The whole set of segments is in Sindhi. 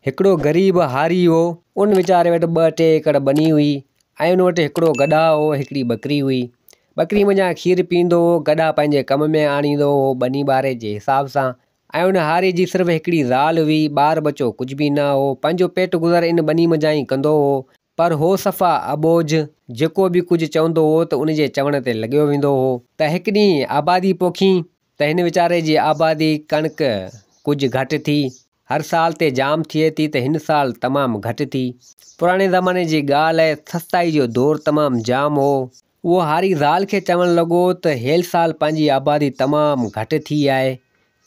هڪڙو غريب هاري هو. ان ويچاري وٽ ٻه ٽي ايڪڙ ٻني هئي ۽ ان وٽ هڪڙو گڏهه هو، هڪڙي ٻڪري هئي. ٻڪري منجهان کير پيئندو هو، گڏهه پنهنجي ڪم ۾ آڻيندو هو ٻني ٻاري جي حساب سان ۽ ان هاري جي صرف هڪڙي زال هئي، ٻار ٻچو ڪجهه به نه هو، پنهنجو پيٽ گذر ان ٻني منجهان ئي ڪندو هو. پر هو صفا اٻوجهه، جيڪو به ڪجهه چوندو هو ته ان جي چوڻ تي لڳيو ويندو هو. ته هڪ ڏينهن آبادي پوکين ته هن ويچاري جي آبادي، ڪڻڪ، ڪجهه گهٽ ٿي. هر سال تي جام ٿئي ٿي ته هن سال تمام گهٽ ٿي. پراڻي زماني جي ڳالهه آهي، سستائي جو دور تمام جام هو. اهو هاري زال کي چوڻ لڳو ته هيل سال پنهنجي آبادي تمام گهٽ ٿي آهي،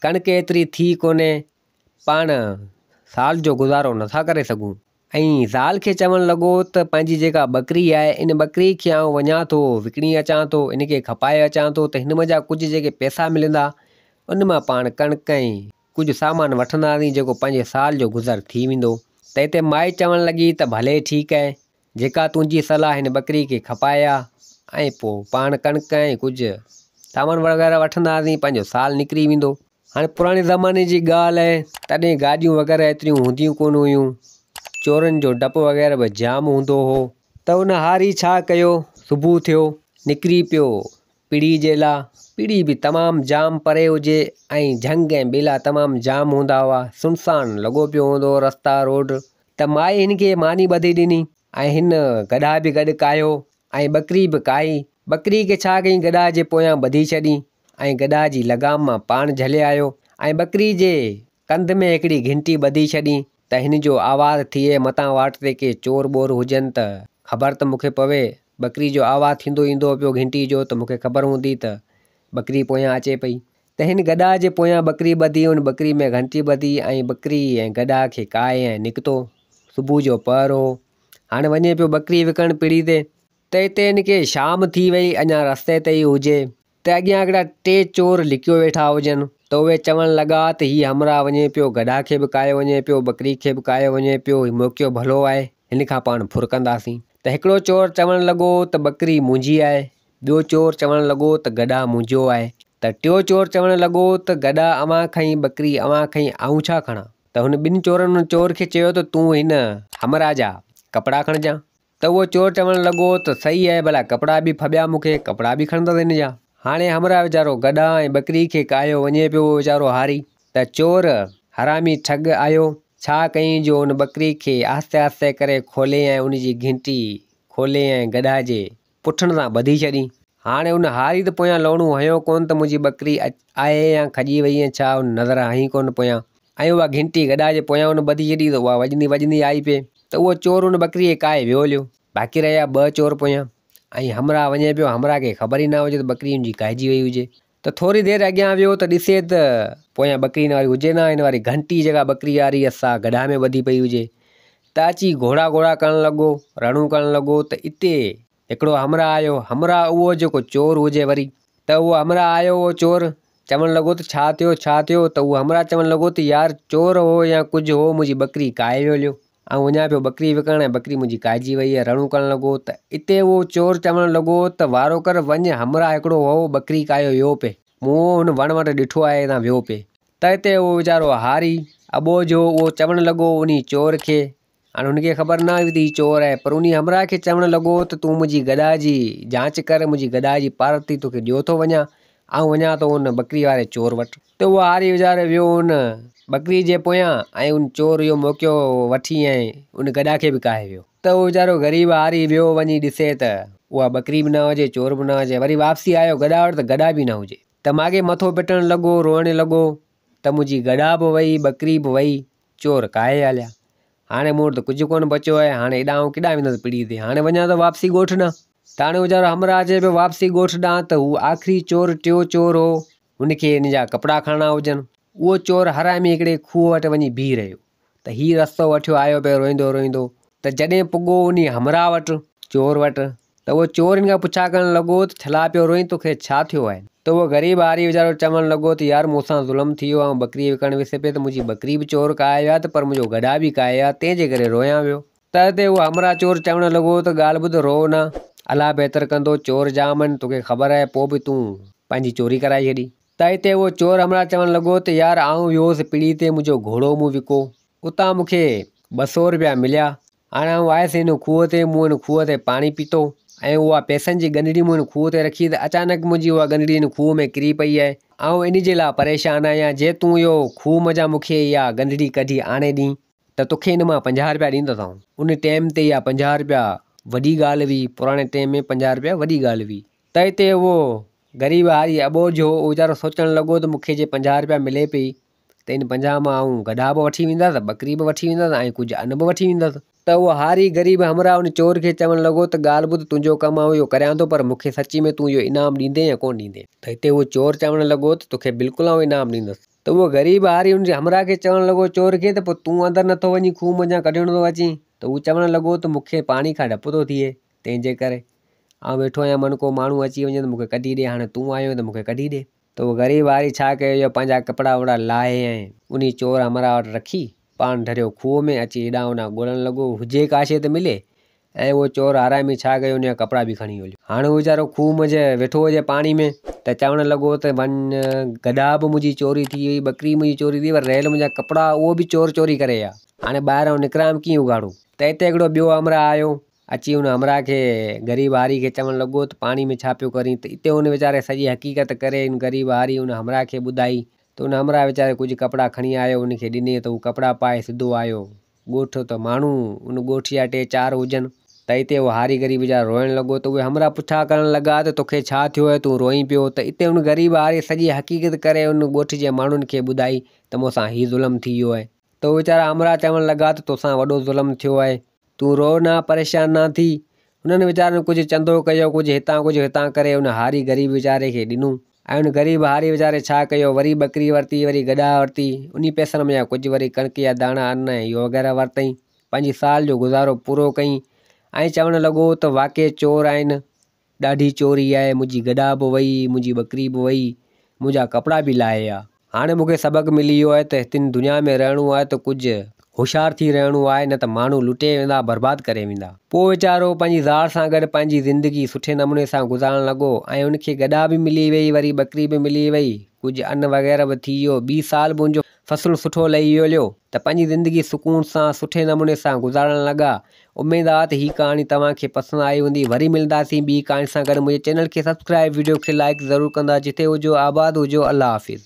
ڪڻڪ ايتري ٿي ڪونهي، پاڻ سال جو گذارو نٿا ڪري سگهون. ۽ زال کي چوڻ لڳو ته پنهنجي جيڪا ٻڪري آهي ان ٻڪري کي آئون وڃان ٿو وڪڻي اچان ٿو ان کي کپائي اچان ٿو ته هن منجهان ڪجهه جيڪي پئسا ملندا ان مان پاڻ ڪڻڪ ۽ ڪجهه سامان وٺنداسين جيڪو پنهنجي سال جو گذر ٿي ويندو ته هتي مائي چوڻ لڳي ته ڀلي ٺيڪ آهي جيڪا تنهنجي صلاح هن ٻڪري کي کپائي آ ۽ پوء پاڻ ڪڻڪ ۽ ڪجهه سامان وغيره وٺنداسين پنهنجو سال نڪري ويندو. هاڻي پراڻي زماني جي ڳالهه آهي تڏهن گاڏيون وغيره ايتريون هونديون ڪونه هيون چورن جو ڊپ وغيره به جام هوندو هو ته ان هاري ڇا ڪيو صبح ٿيو نڪري پيو پڙي جي لا پڙي به تمام جام پري هجي ۽ جهنگ ۽ ٻيلا تمام جام هوندا هئا سنسان لڳو پيو هوندو هو رستا روڊ ته مائي هن کي ماني ٻڌي ڏني ۽ هن گڏهه به گڏ ڪاهيو ۽ ٻڪري به ڪاهي ٻڪري کي ڇا ڪيائين گڏهه جي پويان ٻڌي ڇڏي ۽ گڏهه جي لغام مان پاڻ جهلي آيو ۽ ٻڪري جي ڪنڌ ۾ هڪڙي گهنٽي ٻڌي ڇڏي ته هن جو آواز ٿئي متان واٽ تي ڪي چور ٻور هجن ته خبر ته مون کي پوي. ٻڪري جو آواز ٿيندو ايندو پيو گهنٽي جو ته مون کي خبر هوندي ته ٻڪري پويان اچي پئي. ته هن گڏهه جي پويان ٻڪري ٻڌي ان ٻڪري ۾ گهنٽي ٻڌي ۽ ٻڪري ۽ گڏهه کي ڪاهي ۽ نڪتو. صبح جو پهر هو. هاڻي وڃي پيو ٻڪري وڪڻڻ پڙي تي. ته اتي هن کي شام ٿي وئي اڃا رستي تي ئي هجي ته اڳيان هڪڙا ٽي چور لڪيو ويٺا هجن ته اهي چوڻ لڳا ته هي همراهه وڃي پيو گڏهه کي به ڪاهيو وڃي پيو ٻڪري کي به ڪاهيو وڃي پيو هي موقعو ڀلو آهي هن کان پاڻ ڦر ڪنداسين ته هڪڙو چور چوڻ لڳو ته ٻڪري منهنجي آهي ٻيو چور چوڻ لڳو ته گڏهه منهنجو آهي ته ٽيو چور چوڻ لڳو ته گڏهه اوهان کنئي ٻڪري اوهان کنئي آئون ڇا کڻان ته هن ٻن چورن ان چور کي چيو ته تون هن همراهه جا ڪپڙا کڻجان. ته اهو چور چوڻ لڳو ته صحيح آهي ڀلا ڪپڙا به ڦٻيا مون کي ڪپڙا به کڻندس هن جا. هاڻي همراهه ويچارو گڏهه ۽ ٻڪري کي ڪاهيو وڃي پيو اهو ويچارو هاري ته چور حرامي ٺڳ آيو ڇا ڪيائين جو ان ٻڪري کي آهستي آهستي ڪري کولي ۽ ان جي گهنٽي کولي ۽ گڏهه جي پٺن سان ٻڌي ڇڏي. هاڻي ان هاري ته پويان لوڻو هنيو ڪونه ته منهنجي ٻڪري آهي يا کڄي وئي يا ڇا ان نظر هنئي ڪونه پويان ۽ اها گهنٽي گڏهه جي پويان ان ٻڌي ڇڏي ته اها وڄندي وڄندي آئي پئي. ته اهو چور ان ٻڪريء کي ڪاهي ويو هليو. باقي رهيا ٻه چور پويان ۽ همراهه وڃي پيو. همراهه کي خبر ئي نه هجي ته ٻڪري هن جي ڪاهجي وئي هجي. ته ٿوري دير اڳيان ويو ته ڏسي ته پويان ٻڪري هن واري هجي نه، هن واري گهنٽي جيڪا ٻڪري واري هئس سا گڏهه ۾ ٻڌي پئي هجي. ته اچي گهوڙا گهوڙا ڪرڻ لڳو، رڙون ڪرڻ لڳو ته اتي هڪڙو همراهه آيو، همراهه اهو جيڪو چور هجي وري. ته اهو همراهه آيو اهو چور چوڻ لڳو ته ڇا ٿيو ڇا ٿيو ته اهو همراهه چوڻ لڳو ته يار چور هو يا ڪجهه هو منهنجي ٻڪري ڪاهي ويو هليو. آئون وڃان پيو ٻڪري وڪڻڻ ۽ ٻڪري منهنجي ڪاهجي وئي ۽ رڙون ڪرڻ لڳو ته اتي اهو چور چوڻ لڳو ته وارو ڪر وڃ همراهه هڪڙو هو ٻڪري ڪاهيو ويو پئي مون هن وڻ وٽ ڏٺو آهي هتان ويو پئي ته اتي اهو ويچارو هاري اٻوجهو اهو چوڻ لڳو انهي چور کي هاڻي هن کي خبر نه هئي ته هي چور آهي پر انهي همراهه کي چوڻ لڳو ته تون منهنجي گڏهه جي جانچ ڪر منهنجي گڏهه جي پارت ٿي توکي ڏيو ٿو وڃان آئون وڃان ٿو ان ٻڪري واري چور وٽ ته اهو هاري ويچارو ويو ان ٻڪري جي پويان ۽ ان چور اهو موقعو وٺي ۽ ان گڏهه کي به ڪاهي ويو ته اهو ويچارو غريب هاري ويو وڃي ڏسي ته اها ٻڪري به نه هجي چور به نه هجي وري واپسي آيو گڏهه وٽ ته گڏهه به نه هجي ته ماڳهين مٿو پٽڻ لڳو روئڻ لڳو ته منهنجي گڏهه به وئي ٻڪري به وئي چور ڪاهي هليا. هاڻي مون وٽ ته ڪجهه ڪونه بچيو آهي، هاڻي ايڏانهن آئون ڪيڏانهن ويندس پڙي تي، هاڻي وڃان ٿو واپسي ڳوٺ ڏانهن. ته هاڻي ويچارو همراهه اچي پيو واپسي ڳوٺ ڏانهن ته هو آخري چور ٽيو چور هو، هن کي هن جا ڪپڙا کڻڻا هجن. اهو چور حرامي هڪڙي کوهه وٽ وڃي بيهي رهيو ته هي رستو وٺيو آيو پئي روئيندو روئيندو ته جڏهن پڳو انهي همراهه وٽ، چور وٽ، ته اهو چور هن کان پڇا ڪرڻ لڳو ته ڇلا پيو روئين توکي ڇا ٿيو آهي؟ ته اهو غريب هاري ويچارو چوڻ لڳو ته يار مون سان ظلم ٿي ويو آئون ٻڪري وڪڻڻ ويس پئي ته منهنجي ٻڪري به چور ڪاهي ويا ته پر منهنجو گڏهه به ڪاهي ويا تنهن جي ڪري رويان ويو. ته تي اهو همراهه چور چوڻ لڳو ته ڳالهه ٻڌ روء نه الله بهتر ڪندو چور جام آهن توکي خبر آهي پوء به تون پنهنجي چوري ڪرائي ڇڏي. ته اتي اهو چور همراهه چوڻ لڳو ته يار آئون ويو هوس پڙي تي منهنجو گهوڙو مون وڪو اتان مون کي 200 رپيا مليا. هاڻي آئون آيس هن کوهه تي، مون هن کوهه تي پاڻي پيتو ۽ اها پئسن جي ڳنڍڙي مون هن کوهه تي رکي ته اچانڪ منهنجي اها ڳنڍڙي هن کوهه ۾ ڪري پئي آهي. آئون ان جي لاء پريشان آهيان، جي تون اهو کوهه منجهان مون کي اها ڳنڍڙي ڪڍي آڻي ڏين ته توکي ان مان 50 رپيا ڏيندوسانو. ان ٽيم تي اها 50 رپيا وڏي ڳالهه هئي، پراڻي ٽيم ۾ 50 رپيا وڏي ڳالهه هئي. ته هتي اهو غريب هاري اٻوجهه هو، اهو ويچارو سوچڻ لڳو ته مون کي جي 50 رپيا ملي پئي ته ان 50 مان آئون گڏها به وٺي ويندس، ٻڪري به وٺي ويندس ۽ ڪجهه ان به وٺي ويندس. ته اهو هاري غريب همراهه ان چور کي چوڻ لڳو ته ڳالهه ٻڌ تنهنجو ڪم آئون اهو ڪريان ٿو پر مون کي سچي ۾ تون اهو انعام ڏيندين يا ڪونه ڏيندين؟ ته هتي اهو چور چوڻ لڳو ته توکي بلڪل آئون انعام ڏيندس. ته اهو غريب هاري ان همراهه کي چوڻ لڳو چور کي ته پوء تون اندر نٿو وڃين کوهه منجهان ڪڍڻ ٿو اچين؟ ته هو چوڻ لڳو ته مون کي پاڻي کان ڊپ ٿو ٿئي تنهن جي ڪري آئون ويٺو آهيان من ڪو ماڻهو اچي وڃي ته مون کي ڪڍي ڏي هاڻي تون آيو آهين ته مون کي ڪڍي ڏي. ته اهو غريب هاري ڇا ڪيو جو پنهنجا ڪپڙا وپڙا لاهي ۽ انهي چور همراهه وٽ رکي پاڻ ڍريو کوهه ۾ اچي هيڏانهن هوڏانهن ڳولڻ لڳو، هجي ڪا شيء ته ملي ۽ اهو چور حرامي ڇا ڪيو ان جا ڪپڙا به کڻي هليو. هاڻ هو ويچارو کوهه منجهه ويٺو هجي پاڻي ۾ ته چوڻ لڳو ته وڃ گڏها به منهنجي چوري ٿي وئي، ٻڪري منهنجي چوري ٿي وئي پر رهيل منهنجا ڪپڙا اهو به چور چوري ڪري ويا، هاڻي ٻاهران نڪران به ڪيئن اگهاڙو. ته اتي هڪڙو ٻيو همراهه آيو اچي ان همراهه کي غريب هاري کي چوڻ لڳو ته پاڻي ۾ ڇا پيو ڪرين ته اتي ان ويچاري سڄي حقيقت ڪري ان غريب هاري ان همراهه کي ٻڌائي ته ان همراهه ويچاري ڪجهه ڪپڙا کڻي آيو ان کي ڏني ته هو ڪپڙا پائي سڌو آيو ڳوٺ ته ماڻهو ان ڳوٺ جا ٽي چار هجن ته اتي اهو هاري غريب ويچارو روئڻ لڳو ته اهي همراهه پڇا ڪرڻ لڳا ته توکي ڇا ٿيو آهي تون روئين پيو ته اتي ان غريب هاري سڄي حقيقت ڪري ان ڳوٺ جي ماڻهن کي ٻڌائي ته مون سان هي ظلم ٿي ويو آهي ته اهي ويچارا همراهه چوڻ لڳا ته توسان وڏو ظلم ٿيو آهي تون روء نه، پريشان نه ٿي. هنن ويچارن ڪجهه چندو ڪيو، ڪجهه هتان ڪجهه هتان ڪري ان هاري غريب ويچاري کي ڏنو. ۽ ان غريب هاري ويچاري ڇا ڪيو، وري ٻڪري ورتي، وري گڏها ورتي، انهي پئسن مان ڪجهه وري ڪڻڪ جا داڻا، ان ۽ اهو وغيره ورتائين، پنهنجي سال جو گذارو پورو ڪيائين ۽ چوڻ لڳو ته واقعي چور آهن، ڏاڍي چوري آهي، منهنجي گڏها به وئي، منهنجي ٻڪري به وئي، منهنجا ڪپڙا به لاهي ويا. هاڻي مون کي سبق ملي ويو آهي ته هن دنيا ۾ رهڻو آهي ته ڪجهه هوشيار ٿي رهڻو آهي نه ته ماڻهو لٽي ويندا، برباد ڪري ويندا. پوء ويچارو پنهنجي زال سان گڏ پنهنجي زندگي سٺي نموني سان گذارڻ لڳو ۽ ان کي گڏها به ملي ويئي وري ٻڪري به ملي وئي، ڪجهه ان وغيره به ٿي ويو، ٻي سال به ان جو فصل سٺو لهي ويو ته پنهنجي زندگي سڪون سان سٺي نموني سان گذارڻ لڳا. اميد آ ته هي ڪهاڻي توهان کي پسند آئي هوندي وري ملنداسين ٻي ڪهاڻي سان گڏ منهنجي چينل کي سبسڪرائب وڊيو کي لائيڪ ضرور ڪندا جتي هجو آباد هجو الله حافظ.